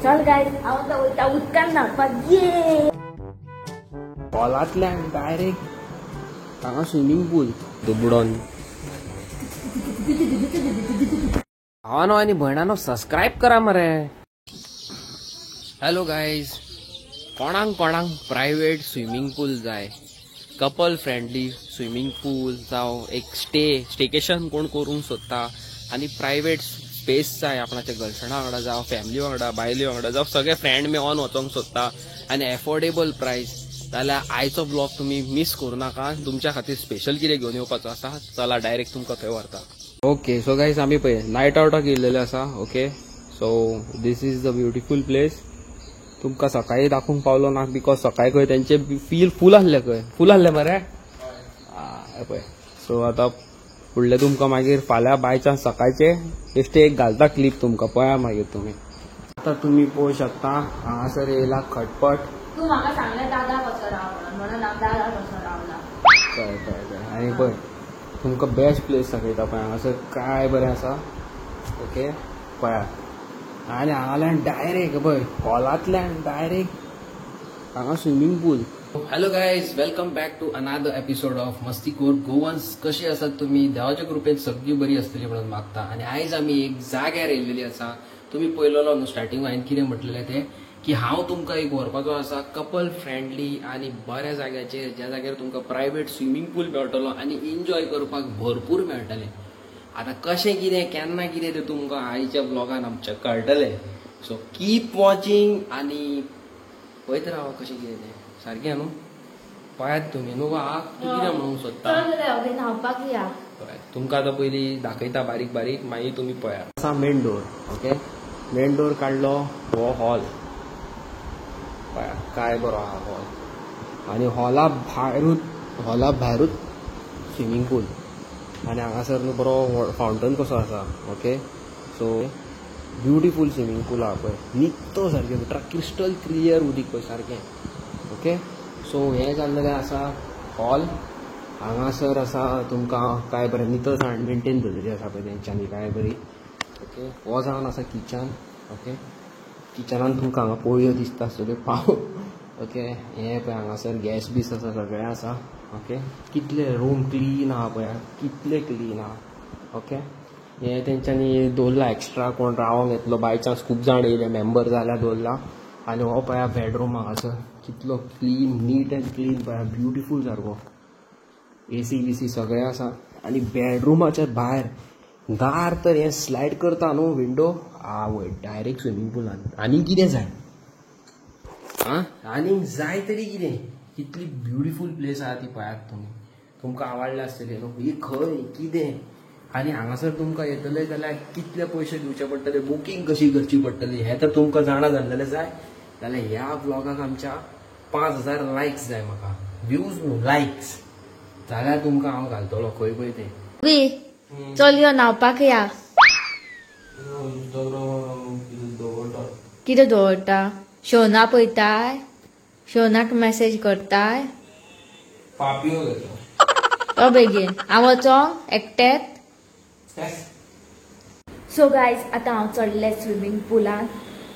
चल गायज हांव आतां वयता उदकान न्हावपाक. ये हॉलांतल्यान डायरेक्ट हांगा स्विमींग पूल दुबडोन. भावानो आनी भयणानो सबस्क्रायब करा मरे. हॅलो गायज, कोणाक कोणाक प्रायवेट स्विमींग पूल जाय, कपल फ्रेंडली स्विमींग पूल जावं एक स्टेकेशन कोण करूंक सोदता आनी प्रायवेट स्पेस जाय आपणाच्या गर्लफ्रेंडा वांगडा जावं फॅमिली वांगडा बायले वांगडा जावं सगळे फ्रेंड मेळोन वचोंक सोदता आनी एफोर्डेबल प्रायस, जाल्यार आयचो ब्लॉग तुमी मीस करूं नाका. तुमच्या खातीर स्पेशल कितें घेवन येवपाचो आसा, चला डायरेक्ट तुमकां थंय व्हरता. ओके सो गायज आमी पळय नायट आवटाक येयल्लेले आसा. Okay so this is the beautiful place. तुमकां सकाळी दाखोवंक पावलो ना because सकाळी खंय तेंचे फील फूल आहले, खंय फूल आहले मरे पळय. सो आतां फुडलें तुमकां मागीर फाल्यां बाय चान्स सकाळचे बेश्टे एक घालता क्लिप तुमकां, पळया मागीर तुमी. आतां तुमी पळोवंक शकता हांगासर येयला खटपट. तूं म्हाका सांगलें दादा कसो रावला म्हणून हांव दादा कसो रावला. कळ्ळें कळ्ळें कळ्ळें. आनी पळय तुमकां बेस्ट प्लेस दाखयता पळय हांगासर काय बरें आसा. ओके पळया आनी हांगाल्यान डायरेक्ट पळय हॉलांतल्यान डायरेक्ट हांगा swimming pool. Hello guys, welcome back to another episode of Mastikoar Goans. कशी आसात तुमी? देवाच्या कृपेन सगळी बरी आसतली म्हणून मागता. आनी आयज आमी एक जाग्यार येयल्लेली आसा. तुमी पळयलेलो न्हू स्टार्टिंग हांवें कितें म्हटलेलें तें, की हांव तुमकां एक व्हरपाचो आसा कपल फ्रेंडली आनी बऱ्या जाग्याचेर, ज्या जाग्यार तुमकां प्रायवेट स्विमींग पूल मेळटलो आनी एन्जॉय करपाक भरपूर मेळटलें. आतां कशें कितें केन्ना कितें तें तुमकां आयच्या ब्लॉगान आमच्या कळटलें. सो कीप वॉचिंग आनी पळयत रावा कशें कितें तें सारकें न्हू. पळयात तुमी न्हू वा तूं कितें म्हणूंक सोदता. न्हावपाक या तुमकां आतां पयलीं दाखयता बारीक बारीक, मागीर तुमी पळयात. आसा main door. Okay main door काडलो, हो हॉल पळया काय बरो आहा हॉल. आनी हॉला भायरूच स्विमींग पूल आनी हांगासर न्हू बरो फावंटन कसो आसा. Okay so beautiful swimming pool आहा पळय, नित्तो सारकें क्रिस्टल क्लियर उदीक पळय सारकें. ओके सो हें जाल्लें आसा हॉल. हांगासर आसा तुमकां काय बरें नितळसाण मेंटेन दवरिल्ली आसा पळय तेंच्यांनी काय बरी. ओके हो जावन आसा किचन. ओके किचनान तुमकां हांगा पोळयो दिसता आसतल्यो, पाव. ओके हें पळय हांगासर गॅस बीस आसा, सगळें आसा. ओके कितले रूम क्लीन आहा पळय, कितले क्लीन आहा. ओके हें तेंच्यांनी दवरला एक्स्ट्रा, कोण रावोंक येतलो बाय चान्स खूब जाण येयले मेंबर जाल्यार दवरला. आनी हो पळया बेडरूम हांगासर कितलो क्लीन, नीट एंड क्लीन पळया, ब्युटिफूल सारको. एसी बीसी सगळें आसा. आनी बेडरुमाच्या भायर दार तर हें स्लायड करता न्हू विंडो, आवय डायरेक्ट स्विमींग पुलान. आनी कितें जाय आं, आनीक जाय तरी कितें. कितली ब्युटिफूल प्लेस आहा ती पळयात तुमी, तुमकां आवडल्या आसतली न्हू ही खंय कितें. आनी हांगासर तुमकां येतले जाल्यार कितले पयशे दिवचे पडटले, बुकींग कशी करची पडटली हें तर तुमकां जाणा जाल्लें जाय. जाल्यार ह्या ब्लॉगाक आमच्या 5000 लायक्स जाय म्हाका, व्यूज न्हू लायक्स, जाल्यार तुमकां हांव घालतलो खंय पळय तें. चल यो न्हावपाक या. कितें दवरता? शोना पळयताय, शोनाक मॅसेज करताय. पापयो घेतो तो बेगीन हांव वचोंक एकटेच. सो गायज आतां हांव चडलें स्विमींग पुलान.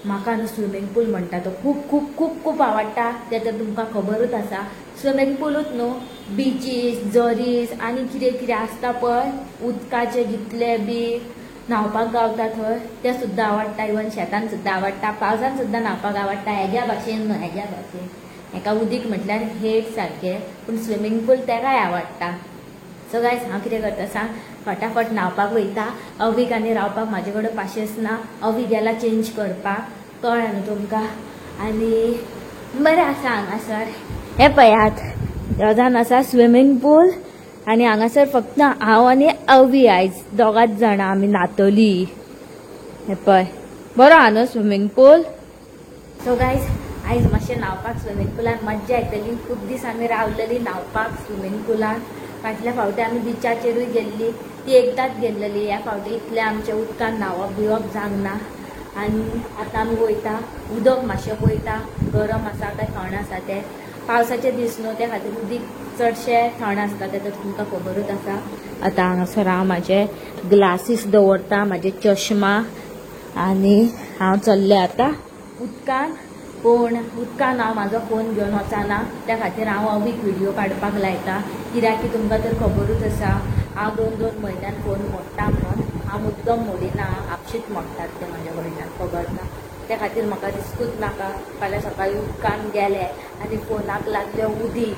म्हाका न्हू स्विमींग पूल म्हणटा तो खूब खूब खूब खूब आवडटा, तें तर तुमकां खबरूच आसा. स्विमींग पुलूच न्हू, बिचीस जरीस आनी कितें कितें आसता पळय उदकाचे जितले बी न्हावपाक गावता थंय तें सुद्दां आवडटा. इवन शेतान सुद्दां आवडटा, पावसान सुद्दां न्हावपाक आवडटा. हेज्या भाशेन न्हू, हेज्या भाशेन हेका उदीक म्हटल्यार हेट सारकें, पूण स्विमींग पूल तेकाय आवडटा. सो गायज हांव कितें करता सांग, फटाफट न्हावपाक वयता. अवीक आनी रावपाक म्हाजे कडेन पाशेंस ना, अवी गेला चेंज करपाक, कळ्ळें न्हू तुमकां. आनी बरें आसा हांगासर हें पळयात, जावन आसा स्विमींग पूल. आनी हांगासर फक्त हांव आनी अवी आयज दोगांच जाणां आमी न्हातली. हें पळय बरो आहा न्हू स्विमींग पूल. सो गायज आयज मातशें न्हावपाक स्विमींग पुलान मज्जा येतली. खूब दीस आमी रावलेली न्हावपाक स्विमींग पुलान. फाटल्या फावटी आमी बिचाचेरूय गेल्ली, ती एकदांच गेल्लेली. ह्या फावटी इतलें आमचें उदकान न्हावप बिवप जावंक ना. आनी आतां आमी वयता उदक मातशें पळयता, गरम आसा काय थंड आसा तें. पावसाचे दीस न्हू, त्या खातीर उदीक चडशें थंड आसता, तें तर तुमकां खबरूच आसा. आतां हांगासर हांव म्हाजे ग्लासीस दवरता, म्हाजे चश्मा, आनी हांव चल्लें आतां उदकान, पूण उदकान हांव म्हाजो फोन घेवन वचना, त्या खातीर हांव अवीक व्हिडियो काडपाक लायता. कित्याक की तुमकां तर खबरूच आसा हांव 2-2 म्हयन्यान फोन मोडटा म्हणून. हांव मुद्दम मोडिना, आपशीच मोडटात ते म्हाज्या कडल्यान, खबर ना. त्या खातीर म्हाका रिस्कूच नाका. फाल्यां सकाळीं उदकान गेले आनी फोनाक लागले उदीक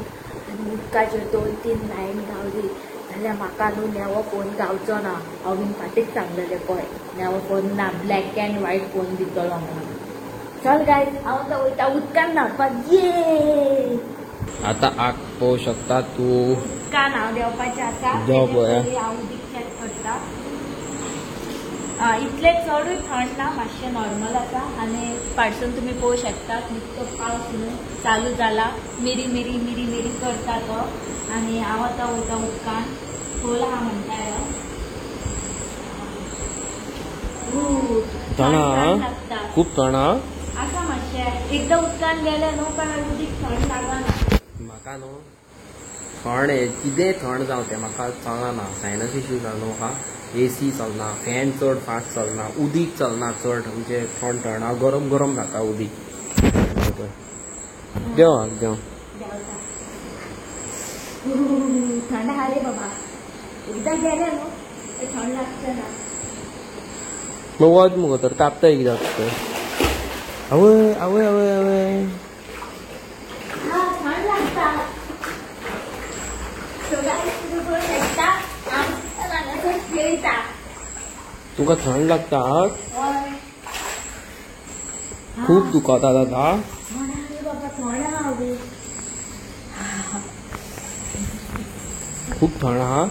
आनी उदकाचेर 2-3 लायन गावली जाल्यार म्हाका न्हू नेवो फोन गावचो ना. हांवें फाटीच सांगलेलें पळय नेवो फोन ना, ब्लॅक एंड व्हायट फोन दितलो म्हणून. चल गायज हांव आतां वयता उदकान न्हावपाक. ये आतां आग पळोवंक शकता तूं, उदकान हांव देंवपाचें आसा. हांव उदीक चॅक करता. इतलें चडूय थंड ना, मातशें नॉर्मल आसा. आनी पाडसून तुमी पळोवंक शकतात निकतो पावस न्हू चालू जाला, मिरी मिरी मिरी मिरी करता तो. आनी हांव आतां वयता उदकान. खोल आहा म्हणटा थंड, खूब थंड आसा मातशें. एकदां उदकान गेलें न्हू काय उदीक थंड लागना म्हाका न्हू. थंड कितेंय थंड जावं तें म्हाका चलना. सायनस इश्यू जालो म्हाका. एसी चलना, फॅन चड फास्ट चलना, उदीक चलना चड, म्हणजे थंड थंड. हांव गरम गरम खाता उदीक. देंव देंव थंड आहा रे बाबा. एकदां गेलें न्हू थंड लागचें ना. मग वच मुगो तर तापता कित्याक तर. आवय आवय आवय आवय थंड लागता. तुका थंड लागता? खूब दुखता दादा. खूब थंड आहा.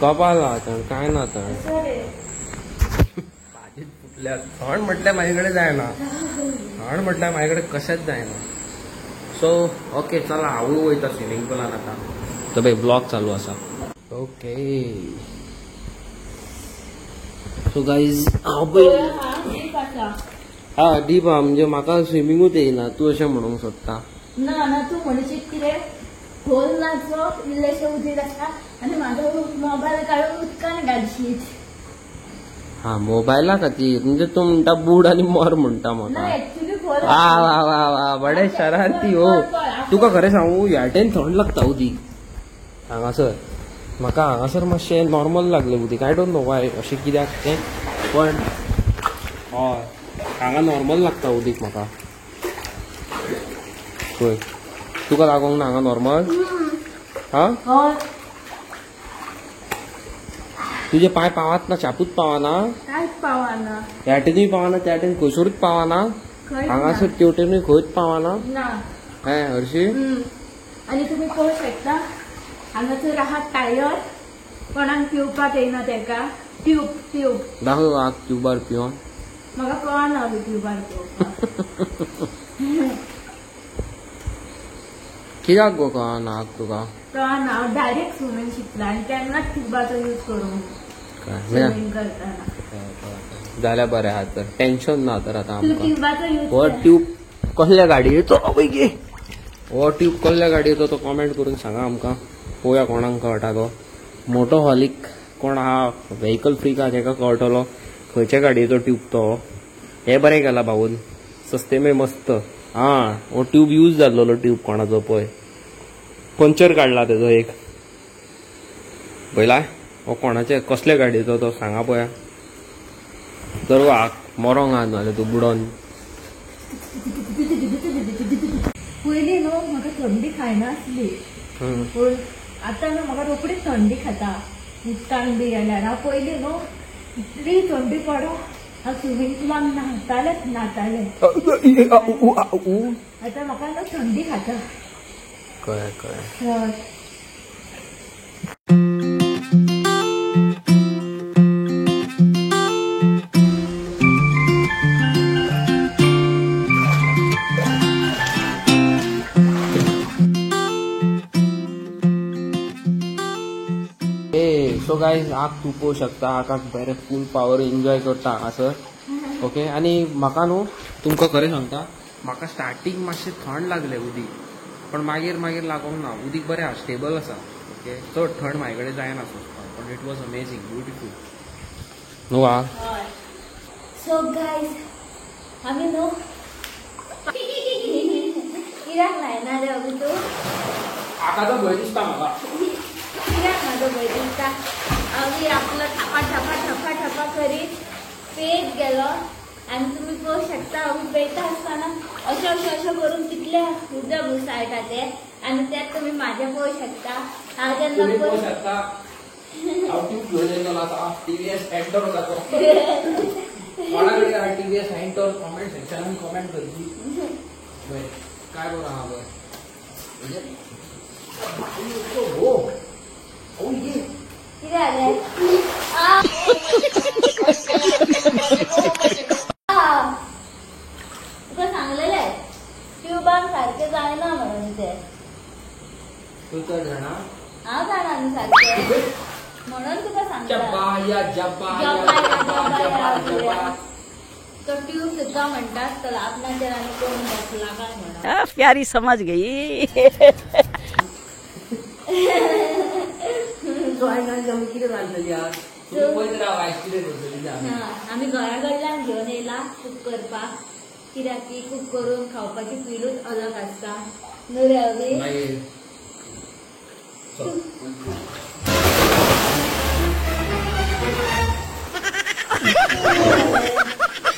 कपाल आहा थंड, काय ना थंड. थंड म्हटल्यार म्हाजे कडेन जायना, थंड म्हटल्यार म्हाजे कडेन कशेंच जायना. सो ओके चला हांवूय वयता स्विमींग पुलान आतां. तो पळय ब्लॉग चालू आसा. ओके सो गायज हांव पळय हा डीप आहा, म्हणजे म्हाका स्विमींगूच येयना तूं अशें म्हणूंक सोदता. ना ना तूं म्हणशीत कितें खोल नाचो इल्लेशें उदीक आसा आनी म्हाजो मोबायल काडून उदकान घालशीत. हा मोबायला खातीर म्हणजे तूं म्हणटा बूड आनी मर म्हणटा म्हाका. वा वा वा वा बडे शरारती हो. तुका खरें सांगू ह्या टेन थंड लागता उदीक हांगासर. म्हाका हांगासर मातशें नॉर्मल लागलें उदीक. I don't know वाय अशें कित्याक तें, पण हय हांगा नॉर्मल लागता उदीक म्हाका. पळय तुका लागोंक ना हांगा नॉर्मल? हा तुजे पांय पावात ना, चापूच पावना, पावना. ह्या टेनूय पावना, त्या टेन खंयसरूच पावना, हांगासर तेवटेनूय खंयच पावना. हें हरशी. आनी तुमी पळोवंक शकता हांगासर आहा टायर, कोणाक पिवपाक येयना तेका. ट्यूब ट्यूब दाखय आग ट्युबार पिवन. म्हाका कळना ट्युबार पिवपाक. कित्याक गो कळना आग तुका? कळना. हांव डायरेक्ट स्विमींग शिकला आनी केन्नाच ट्युबाचो यूज करूंक स्विमींग करतना. जाल्यार बरें आहा तर, टेन्शन ना तर आतां आमकां. हो ट्यूब कसल्या गाडयेचो आवय गे, हो ट्यूब कसल्या गाडयेचो तो कॉमेंट करून सांगा आमकां. पळोवया कोणाक कळटा तो. मोटो हॉलीक कोण आहा व्हेकल फ्री का तेका कळटलो खंयच्या गाडयेचो ट्यूब तो. हे बरें केला भाऊन, सस्ते में मस्त. हा हो ट्यूब यूज जाल्लो ट्यूब कोणाचो पळय, पंचर काडला तेजो एक. पळयला हो कोणाचे कसल्या गाडयेचो तो सांगा पळया. तर आग मरोंक आहा जाल्यार तूं बुडोन. पयलीं न्हू म्हाका थंडी खायनासली, पूण आतां न्हू म्हाका रोखडीच थंडी खाता उदकान बी गेल्यार. हांव पयलीं न्हू इतली थंडी पडो हांव स्विमींग पुलान न्हातालेंच न्हातालें. आतां म्हाका न्हू थंडी खाता. कळ्ळें कळ्ळें. सो गायज आग तूं पळोवंक शकता, आगाक बरें फूल पावर एन्जॉय करता हांगासर. ओके आनी म्हाका न्हू तुमकां खरें सांगता, म्हाका स्टार्टींग मातशें थंड लागलें उदीक, पण मागीर मागीर लागोंक ना. उदीक बरें आहा, स्टेबल आसा. ओके चड थंड म्हाजे कडेन जायना सोंसपाक, पण it was amazing beautiful न्हू. सो गायज आमी न्हू कित्याक लायना रे अभी तूं? आकाचो भंय दिसता म्हाका. कित्याक म्हाजो भंय दिसता? आमी आपलो थापा थापा थापा थापा करीत पेत गेलो आनी तुमी पळोवंक शकता आमी पेयता आसतना अशें अशें अशें करून कितले उदक घुसाळटा ते आनी त्यात तुमी म्हाजें पळोवंक शकता. हांव जेन्ना पळोवंक शकता हांव ट्यूब घेवन येयलो आतां टीव्हीएस एंटोर कोणा कडेन टीव्हीएस एंटोर कॉमेंट सेक्शनान कॉमेंट करची. पळय काय बरो आहा पळय म्हणजे हो ये कितें जालें? तुका सांगलेलें ट्युबान सारकें जायना म्हणून तें. तूं चड जाणा? हांव जाणा न्हू सारकें म्हणून तुका सांगता. तो ट्यूब सुद्दां म्हणटा आसतलो आपणाचेर आनी कोण बसला काय म्हणून. प्यारी समज गई. आमी घरा कडल्यान घेवन येयला कूक करपाक कित्याक की कूक करून खावपाची फिलूच अलग आसता न्हू रे अवी?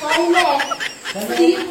पडले.